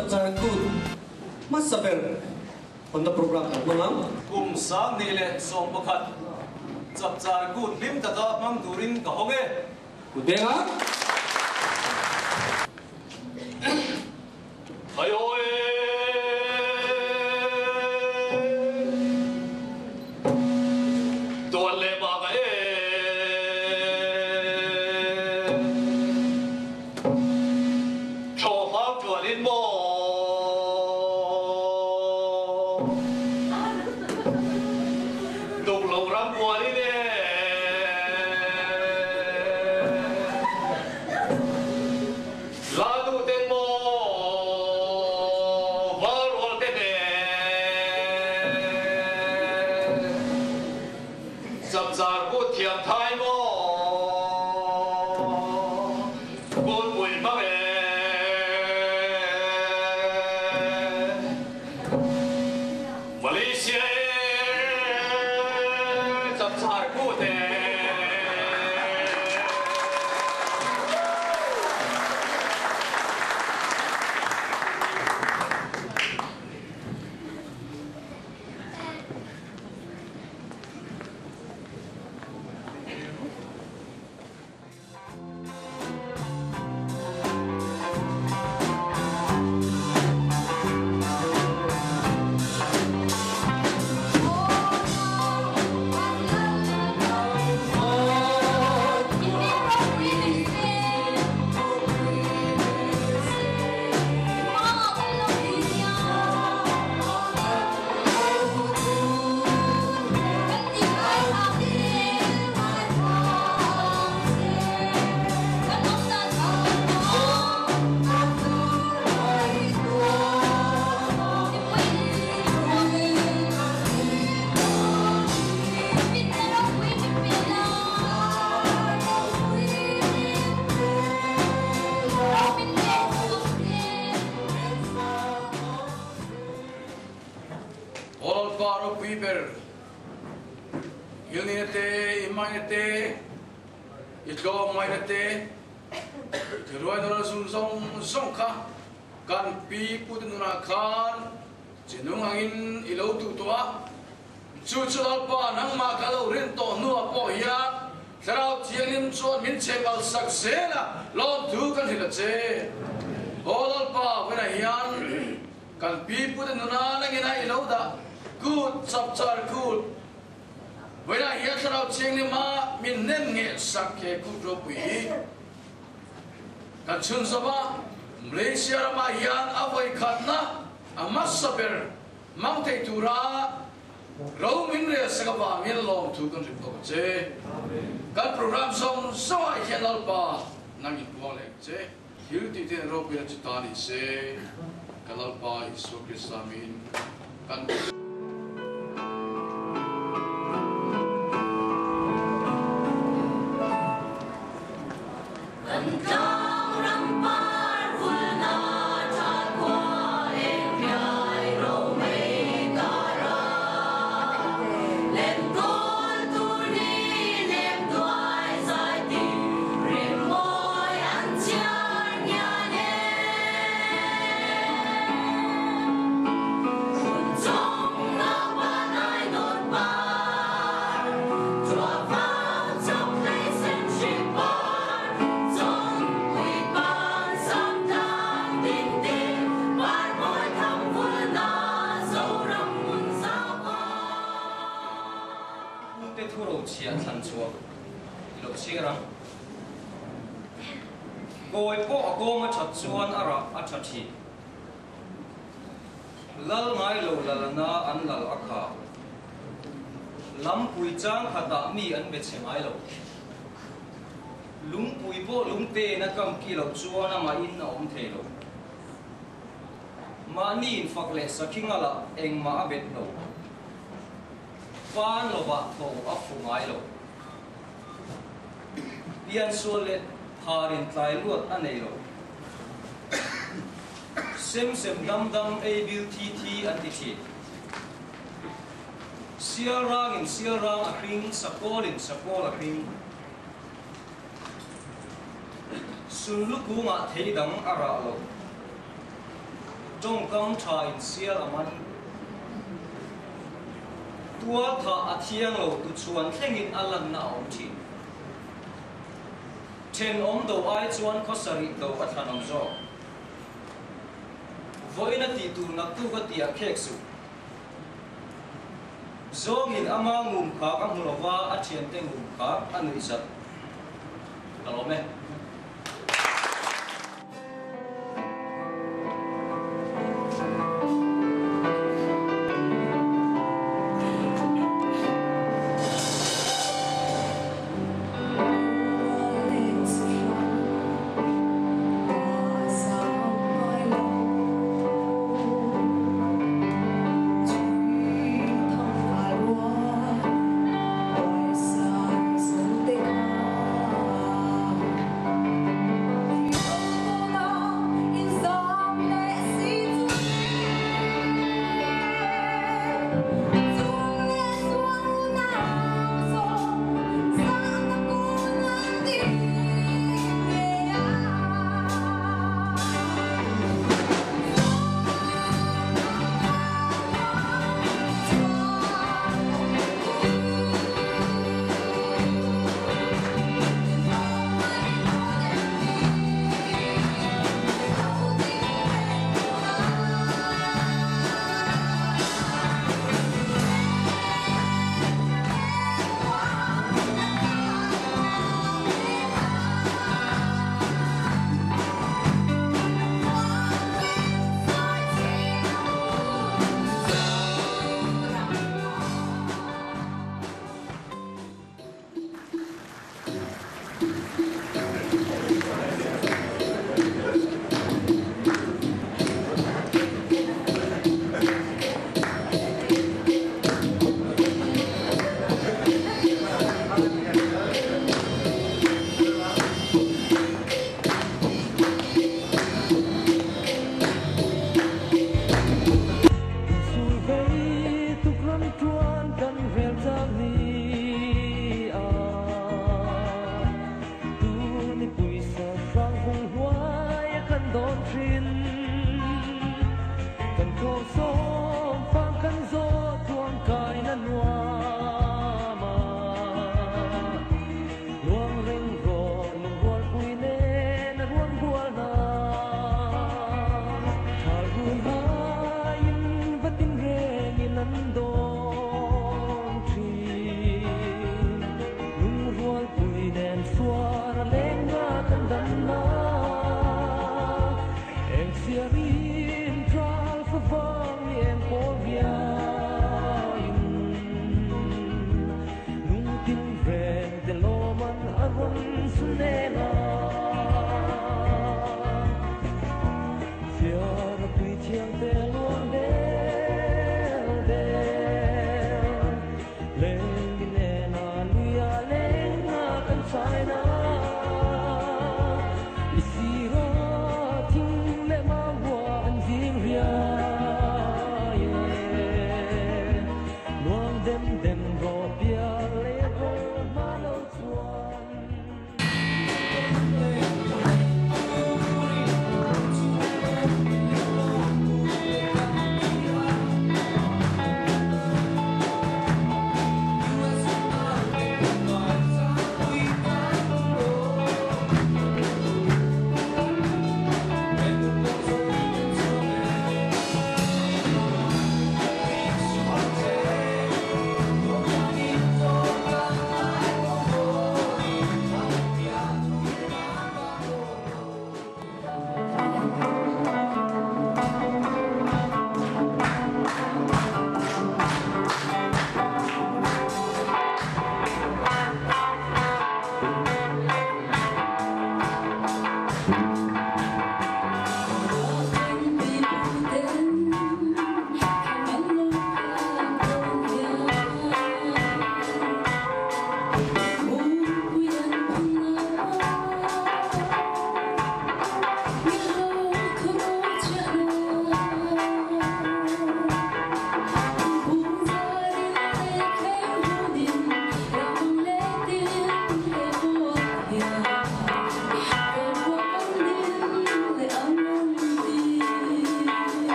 Chapchar Kut hmasa ber hawnna program kan hmang ang. Kum 2011 Chapchar Kut hlim taka hmang turin ka hawng e. Kut denga. Haihawh e! Tuan leh bak a e! Thlawh hmang tuan in maw? Tuk lo ram kual in e! La duh ten maw val rual te nen Chapchar kut thiam thai maw kut pui hmang e. Malaysia e Chapchar kut e. Lalpa ropui ber, Ngilnina te, i hmaina te, i tlawmngaihna te, i ruainawrna zum zawng zawng kha kan pi pute nunah khan che nung angin i lo duh tawh a. Chu chu Lalpa nangmah ka lo rin tawh hnuah pawh hian Thlarau Thianghlim chuan min chhehpalh sak zel a, lawmthu kan hrilh a che. Aw Lalpa, vawiinah hian Kan pi pute nuna nangin a i lo dah kut chapchar kut vawiinah hian Thlarau Thianghlim-a min hnem ngheh sak he kut ropui hi kan chhun zawm a, Malaysia ramah hian a vawikhatna a hmasa ber hmang thei tura ro min rel sak avangin lawmthu kan rim tawk a che. Kan program zawng zawngah hian Lalpa nang inpuang leh ang che. Thil tih ten ropuina chu ta ni se, ka Lalpa Isua Krista min kan. Kan tlang ram par vulna tha khua eng riai ro mei kara Lenkawl tur ni nem tuai zai ti rim mawi an chhiar ngian e. Hun chawng naupan ai nawt par, chhuah vang chawp hlei sem hrim par, chawn pui pan sam tlang ding ding, par mawi tham vulna Zoram hmun zau par. Pute thu ro chhia thlan chhuak i lo chhiar ang. Kawi pawh a kawng a that chuan a rah a tha thin. Lal ngai lo lalna an lal a kha. Lampui chang khatah mi an be chhe ngai lo. Lungpui pawh lungtein a kam ki loh chuan amahin a awm thei lo. Mahni infak leh sakhinga lah engmah a bet lo. Pan lovah tho a fu ngai lo. Piansual leh pharin tlai luat a nei lo. Sem sem dam dam ei bil thi thi an ti thin. Sial rangin sial rang a hring, sakawlin sakawl a hring. Sunlu kungah thei dang a rah lo. Tawngkam tha in sial a man. Tual thah a thiang lo tu chhuan thlengin a lanna a awm thin. Thenawm do ai chuan khawsarih do a thlanawm zawk. Vawiin a tih tur naktuk a tih ah khek suh. Zawngin ama ngum khak a hmu lova a thiante ngum khak a nuih zat. Ka lawm e.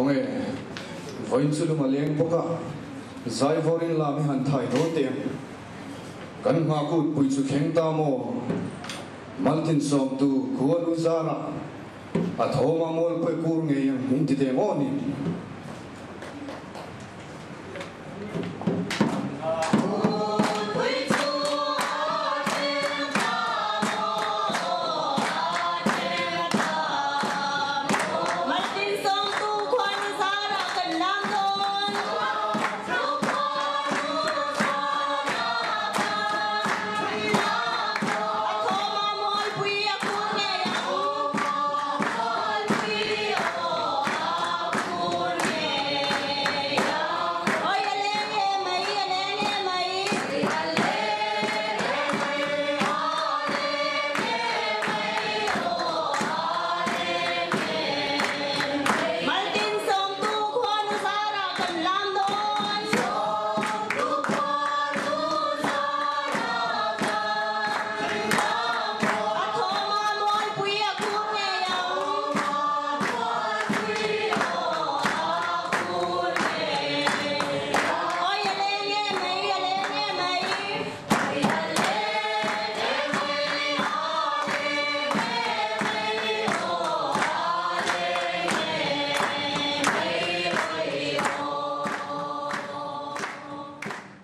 Khawnge, vawiin chu lung a leng bawk a, zaivawrin lam hi han thai dawn teh ang. Kan nghahkut pui chu thleng ta maw? Maltin sawmtu khua lu zarah a thawm a mual pawi kur ngei ang in ti teh maw ni?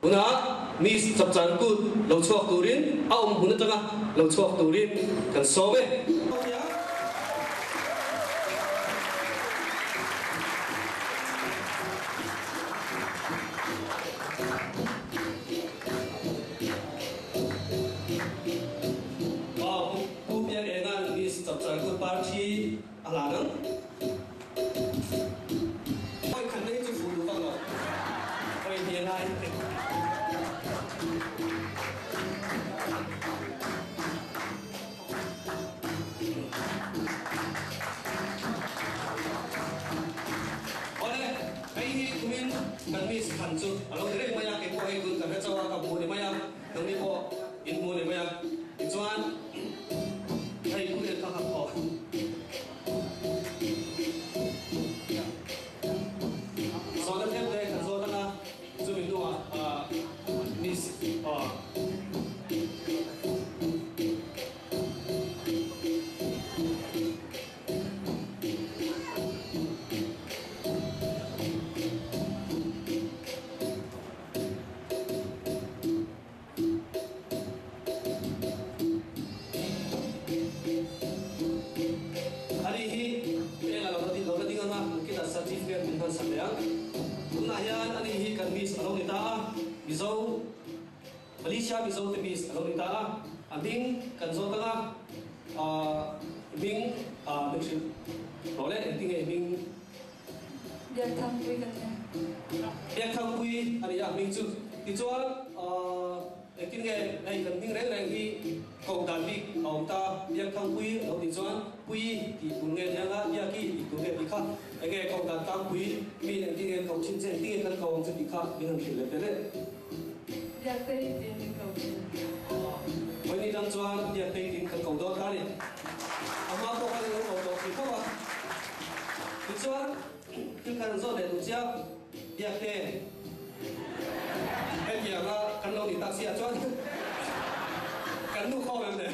Tuna Miss Chapchar Kut lo chhuak turin a awm hun atanga lo chhuak turin kan sawm e. Pu Piang Enga'n Miss Chapchar Kut Party a hlan ang. Hawi khat na hi chu fuh duh vak lo. Hawi hnih a ngai. Awle, hei hi kumin kan miss khan chu a lo ni reng mai a, kei pawh hei tun ka hre chauh a, ka hmu ni mai a, nangni pawh in hmu ni mai a, tichuan hei pu en kha kha aw. Zawhna tlem te kan zawt ang a, chumi hnuah miss aw. Ani hi eng a lo la lo la ding ang a, nakinah certificate min hmansak leh ang. Tunah hian ani hi kan miss a lo ni ta a, Mizo Malaysia Mizo te miss a lo ni ta a, a hming kan zawt ang a, ahh hming ah min hrilh rawh le, engtinge hming? Biakthangpui ka ni. Biakthangpui a ni a hming chu. Tichuan ahh engtin nge hei kan hming reng reng hi koh dan bik a awm ta, Biakthangpui a lo tih chuan Pui tih tur nge ni anga Biaki tih tur nge tih kha enge koh dan tlangpui mi engtin nge koh thin che engtin nge kan ko ang che tih kha min han hrilh leh tel e. Biaktei tiin min ko thin. Vawiin atang chuan Biaktei tiin kan ko dawn ta a ni. A hma pawh khan in lo ko tawh thei fo a. Tichuan thil kan zawt leh duh chiang Biakte hetianga kan lo ni tak si ah chuan kan nu khawm em le.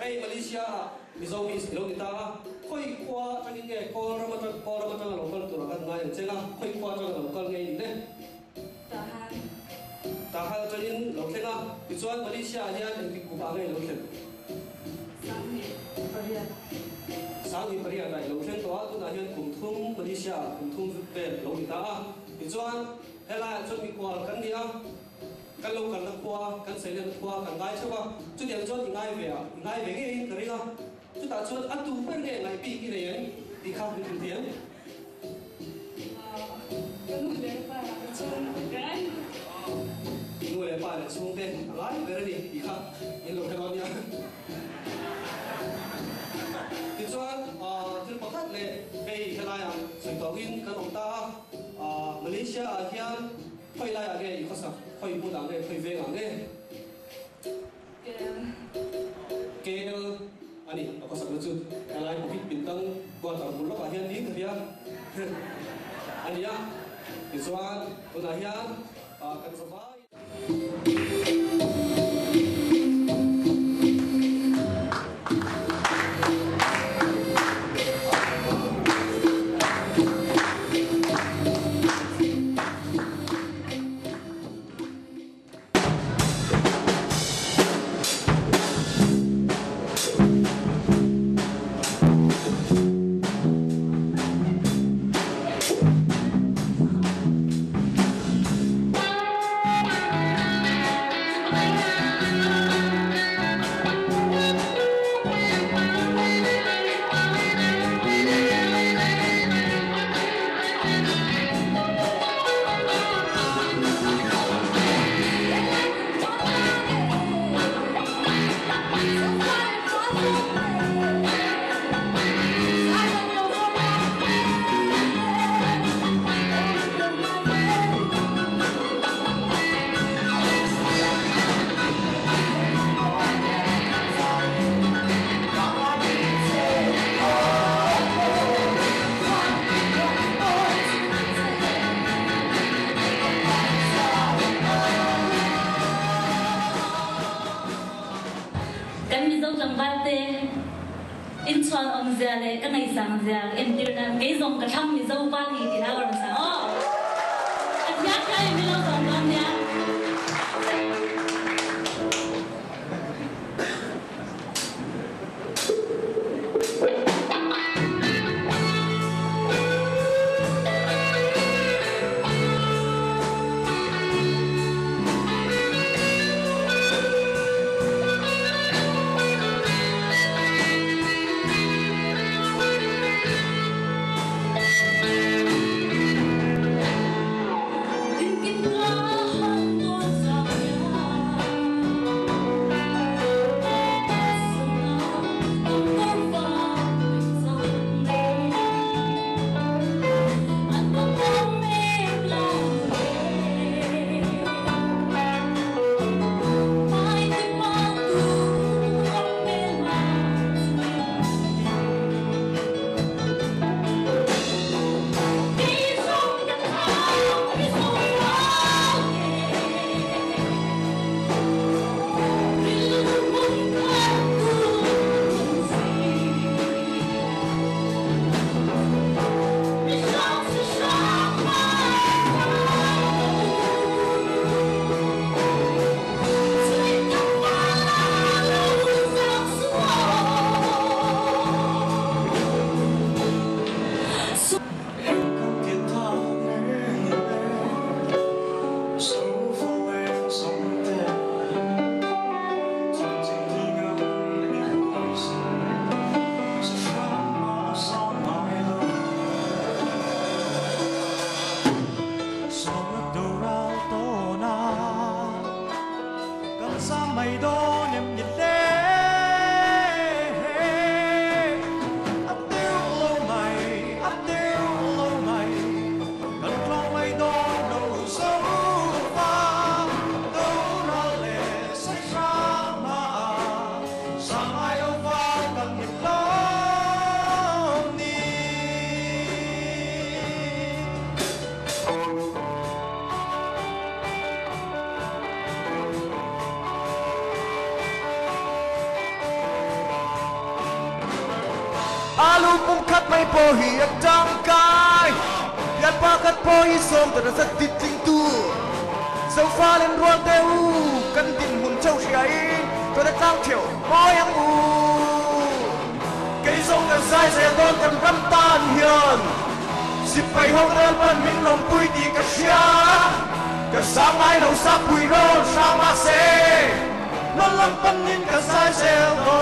Hei Malaysia ah Mizo mi lo ni ta a, khawi khua atangin nge Kawl ram atang Kawl ram atanga lo kal tur a kan ngai ang cheng a, khawi khua atanga lo kal nge i nih le? Tahan. Tahan atangin lo thleng a, tichuan Malaysia ah hian engtik kum ah nge i lo thlen? 2008. 2008 ah i lo thleng tawh a, tunah hian kum thum Malaysia ah kum thum vel lo ni ta a, tichuan helaiah chuan mikhual kan ni a, kan lo kalna khua, kan seilenna khua kan ngai theuh a, chutiang chuan i ngai ve a, i ngai ve ngeiin ka ring a, chutah chuan a tu ber nge ngaih bik i nei em tih kha min hrilh thiam. Ka nu leh pa ka chhungte ka ngai ber. Nu leh pa leh chhungte a ngai ber a ni tih kha min lo hre dawn nia. Tichuan thil pakhat leh hei helaiah sawi tawngin kan awm ta a, Malaysia ah hian khawi laiah nge i khawsak, khawi hmunah nge, khawi vengah nge? KL. KL a ni, a khawsakna chu helai Bukit Bintang quarter bul lawkah hian niin ka hria. A ni a, tichuan tunah hian kan zavai. Kan Mizo tlangval te in chhuan awm zia leh ka ngaihsang zia entir nan kei zawng ka thlang Mizo pa ni tih hla ka rawn sa aw. A thiam thiam in milo zawng dawn nia. Alu pum khat mai po hi a tangkai Pian pa khat po hi som ta sa dit ting tu Zo fa lên rual te u kan din hun châu ria in cho ta tlang thiểu moi ang u Cây sông kan sai se don kan ram tan hian Sip pai hong rel pan min long pui ti ka sia Ka sa mai lo sa pui ro sa ma se Nó lăng pan nin ka sai se do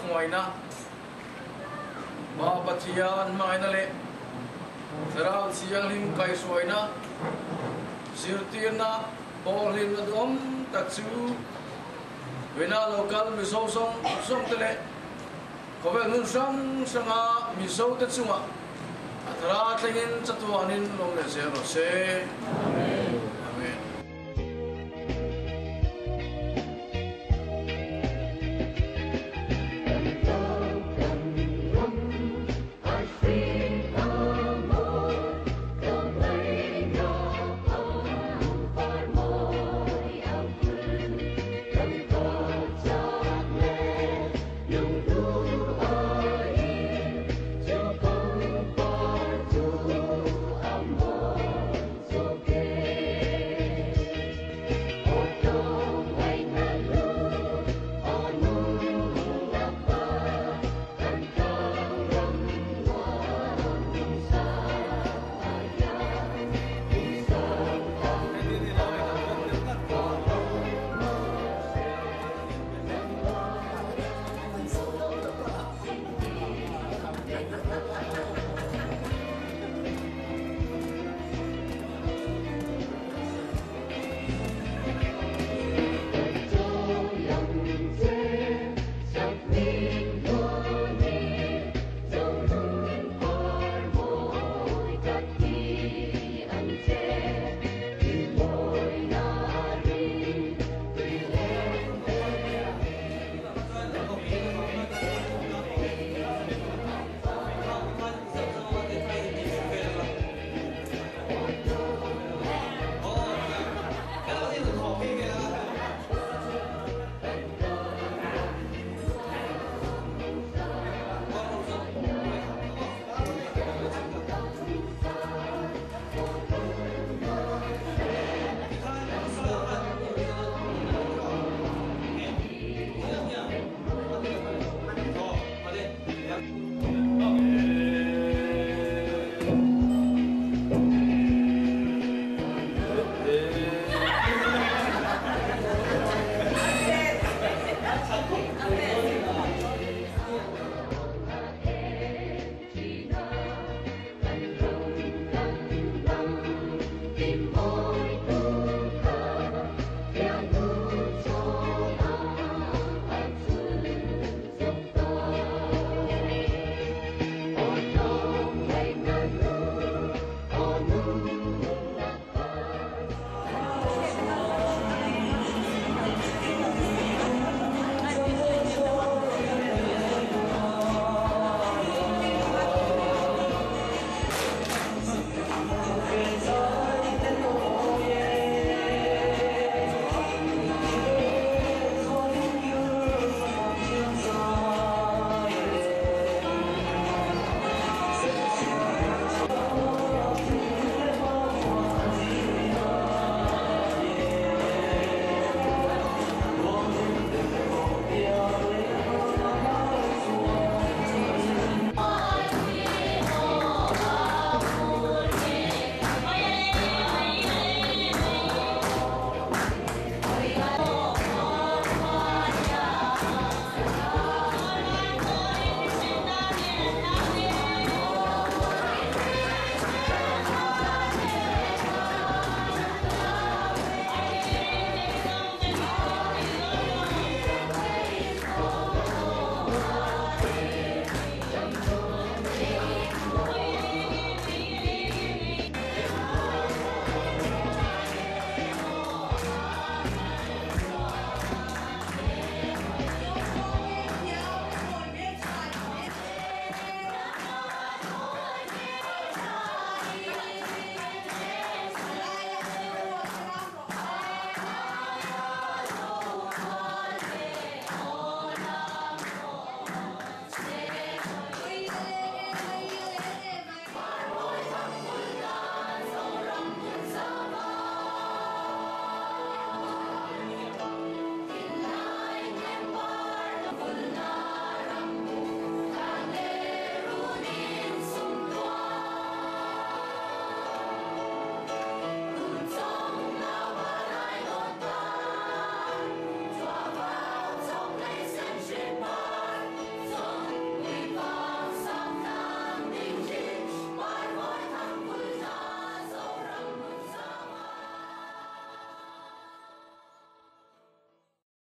khawngaihna, Pa Pathian hmangaihna leh Thlarau Thianghlim kaihhruaina, zirtirna, pawhhlimna duhawm tak chu Vena local Mizo zawng zawngte leh khawvel hmun hrang hranga Mizote chungah a thara thlengin chatuanin lawm leh zel rawh se. Amen.